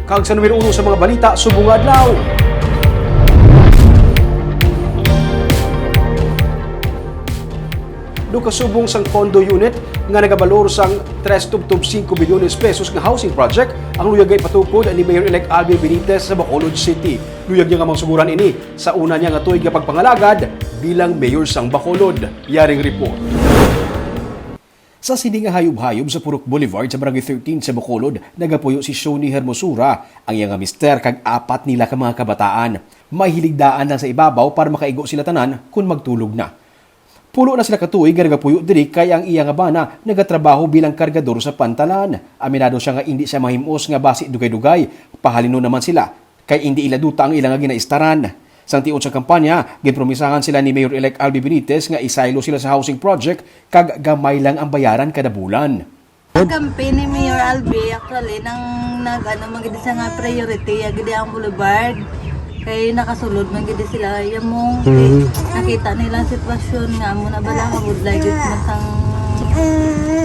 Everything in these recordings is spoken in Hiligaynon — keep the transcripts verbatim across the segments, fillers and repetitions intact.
Kag sa numero uno sa mga balita subong nga adlaw, nagkasubong sang condo unit nga nagabalor sang tres tubtob singko bilyones pesos nga housing project ang luyag nga ipatukod ni Mayor-elect Alvin Benitez sa Bacolod City. Luyag niya nga masuguran ini sa una niya nga tuig nga pagpangalagad bilang mayor sang Bacolod. Yaring report. Sa sini nga hayop-hayop sa Purok Boulevard sa Barangay thirteen sa Bacolod, nagapuyo si Shoni Hermosura, ang iya nga mister, kag apat nila ka mga kabataan. May hiligdaan lang sa ibabaw para makaigo sila tanan kon magtulog na. Pulo na sila ka tuig nga nagapuyo diri, kay ang iya nga bana nagatrabaho bilang kargador sa pantalan. Aminado siya nga indi siya mahim-os nga basi dugay-dugay, pahalinon naman sila, kay indi ila duta ang ila nga ginaistaran. Sang tion sa kampanya, ginpromisahan sila ni Mayor-elect Alvin Benitez nga isaylo sila sa housing project kag gamay lang ang bayaran kada bulan. Kampi ni Mayor Alvin, actually, nang nag-ano man gid siya nga priority, ya gid ang boulevard. Kay nakasulod man gid sila, ya mo, Mm. nakita nila ang sitwasyon nga amo na bala, kabudlay gid na sang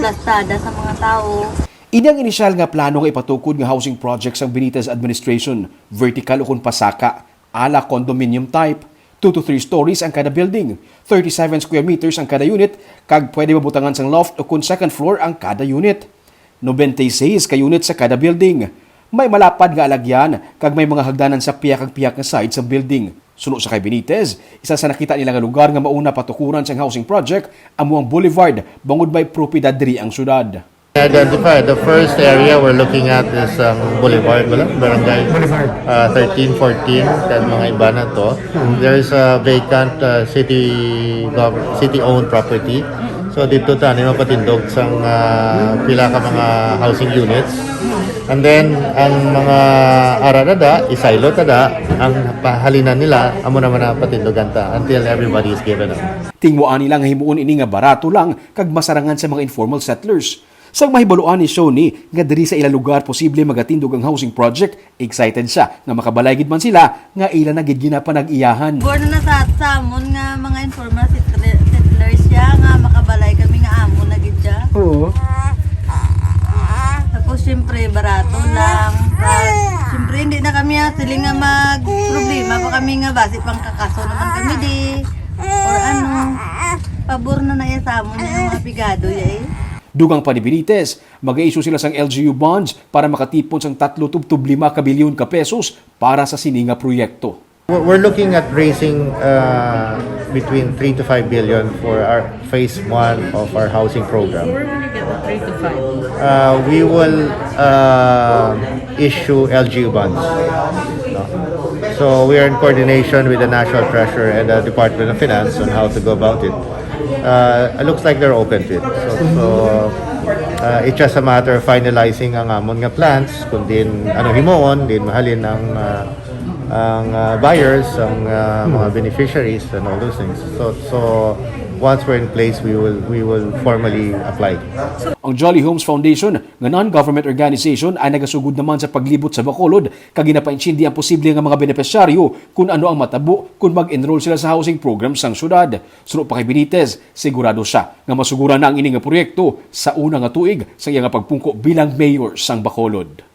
plastada sa mga tao. Ini ang inisyal nga plano nga ipatukod nga housing project sang Benitez administration, vertical ukon pasaka, ala condominium type, two to three stories ang kada building, thirty-seven square meters ang kada unit, kag pwede mabutangan sang loft ukon second floor ang kada unit. Nobenta y seis ka unit sa kada building. May malapad nga alagyan, kag may mga hagdanan sa pihak kag pihak nga side sa building. Suno sa kay Benitez, isa sa nakita nila nga lugar nga mauna patukuran sang housing project amo ang boulevard, bangod may propiedad diri ang syudad. Identify, the first area we're looking at is ang boulevard, wala? Barangay, Boulevard. uh, thirteen, fourteen, kag mga iba na to. There is a vacant, uh, city gov-, city-owned property. So dito tani mapatindog sang, uh, pila ka mga housing units. And then ang mga ara dada, isaylo tada, ang pahalinan nila, amo naman ang patindogan ta until everybody is given up. Tingwaan nila nga himuon ini nga barato lang kag masarangan sa mga informal settlers. Sang mahibaluan ni Shoni nga diri sa ila lugar posible magatindog ang housing project, excited siya nga makabalay gid man sila nga ila na gid ginapanag-iyahan. Pabor na sa, sa amon nga mga informal settle-, settlers siya nga makabalay kami nga amon na gid siya. Oo. Tapos, siyempre, barato lang. Ah, siyempre, hindi na kami, ah, siling nga mag-problema pa kami nga basi pang kakaso naman kami di. Or ano, pabor na na iya sa amon yung mga pigado, ya, eh. Dugang pa ni Benitez, mag-issue sila sang L G U bonds para makatipon sang tatlo tubtob lima ka bilyon ka pesos para sa sini nga proyekto. We're, we're looking at raising, uh, between three to five billion for our phase one of our housing program. Where will you get the three to five? Uh, we will, uh, issue L G U bonds. No? So we are in coordination with the National Treasurer and the Department of Finance on how to go about it. Uh, it looks like they're open to it. So, so, uh, it's just a matter of finalizing ang amon nga plans, kung din ano himuon, din mahalin ang, uh, ang, uh, buyers, ang, uh, mga beneficiaries, and all those things. So, so once we're in place, we will, we will formally apply. Ang Jolly Homes Foundation nga non-government organization ay nagasugod naman sa paglibot sa Bacolod kag ginapaintindi ang posible nga mga benepisyaryo kung ano ang matabo kung mag-enroll sila sa housing program sang syudad. Suno pa kay Benitez, sigurado siya nga masuguran na ang ini nga proyekto sa una nga tuig sa iya nga pagpungko bilang mayor sang Bacolod.